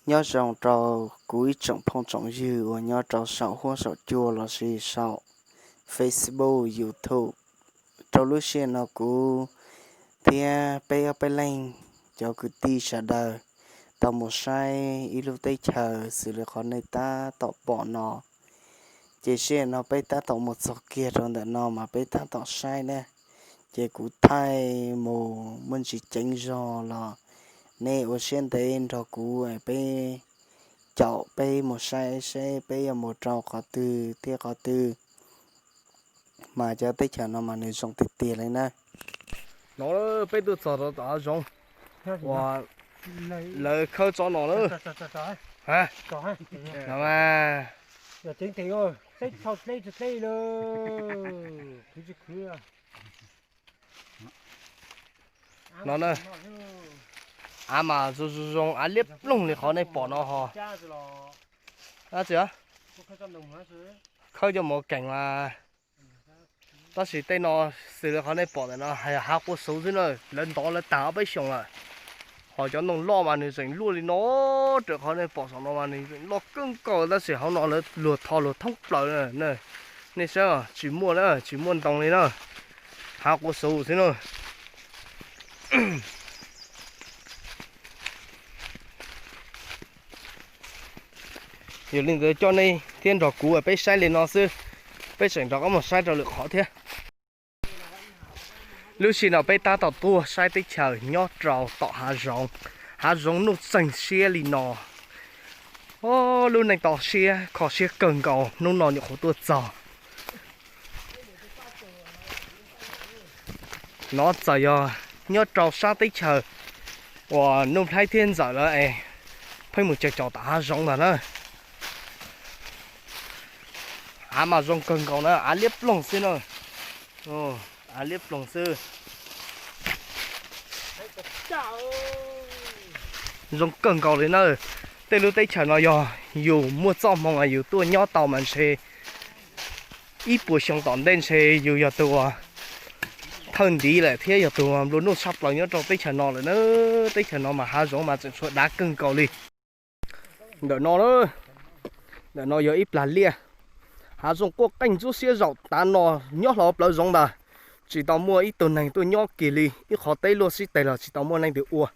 Nyob zoo rau kuv ib tsoom phooj tsoom ywg uas nyob rau saum huab saum cua lossis saum Facebook, YouTube. Rau lub sij hawm no kuv thiab peb ob peb leeg cov kwv tij sawv daws tau mus saib ib lub teb chaws xws li qhov nej tab tom pom no. Ces sij hawm no peb tab tom mus txog kiag rau ntawm no mas peb tab tom saib na. Ces kuv thaij mus muaj ntsis ceev zog los nej ua siab ntev nrog kuv peb caum peb mus saib seb peb yuav mus rau qhov twg thiab qhov twg. Mas cov teb chaws no mas nws zoo tiag tiag li na. No peb tuaj txog rau tom hav zoov uas lawv khawb tsob no na. No na, av mas zoo zoo zoo, av liab ploog li qhov nej pom no ho. Dab tsi? Khawb coj mus keem mas. Tab sis tej no xws li qhov nej pom ntawm no hais hav quav xuv xwb na, lawv ntov lawv tag ob peb xyoos lawm. Ho cov ntoo loj mas nws tseem luaj li no, raws qhov nej pom saum no mas nws tseem loj kawg nkaus tab sis hauv no lawv luag tho luag thoob plaws na. Nej saib tsis muaj na, tsis muaj ntoo li na, hav quav xuv xwb na. Yog li ntawd coj nej thiab nrog kuv peb saib li no xwb, peb tseem rov qab mus saib rau lwm qhov thiab. Lub sij hawm no peb tab tom tuaj saib teb chaws nyob rau tom hav zoov, hav zoov nuj txeeg siab li no. Lub neej to siab kho siab kawg nkaus hnub no nyuam qhuav tuaj txog. No txawm yog nyob rau sab teb chaws uas Nuj Nplhaib thiab Ntxawm lawv es pheej mus caum caum tom hav zoov ntag na. Av mas zoo kawg nkaus na, av liab ploog xwb na. Av liab ploog xwb. Zoo kawg nkaus li na. Tej lub teb chaws no yog yus muaj txoj hmoo yus tuaj nyob tau mas ntshe ib puas xyoo tom ntej ntshe yus yog tus uas thawj ntiv lawm thiab yog tus nplua nuj tshaj plaws nyob rau teb chaws no lawm na. Teb chaws no mas hav zoov mas tseem tshuav dav kawg nkaus li. Ntawm no, ntawm no yog ib plag liaj, hav zoov quaj qeej ntsuab xiab zaum tav no nyob hlo plawv zoov ntag. Tsis tau muaj ib tug neeg tuaj nyob kiag li, ib qhov teb luaj xib teg los tsis tau muaj leej twg ua.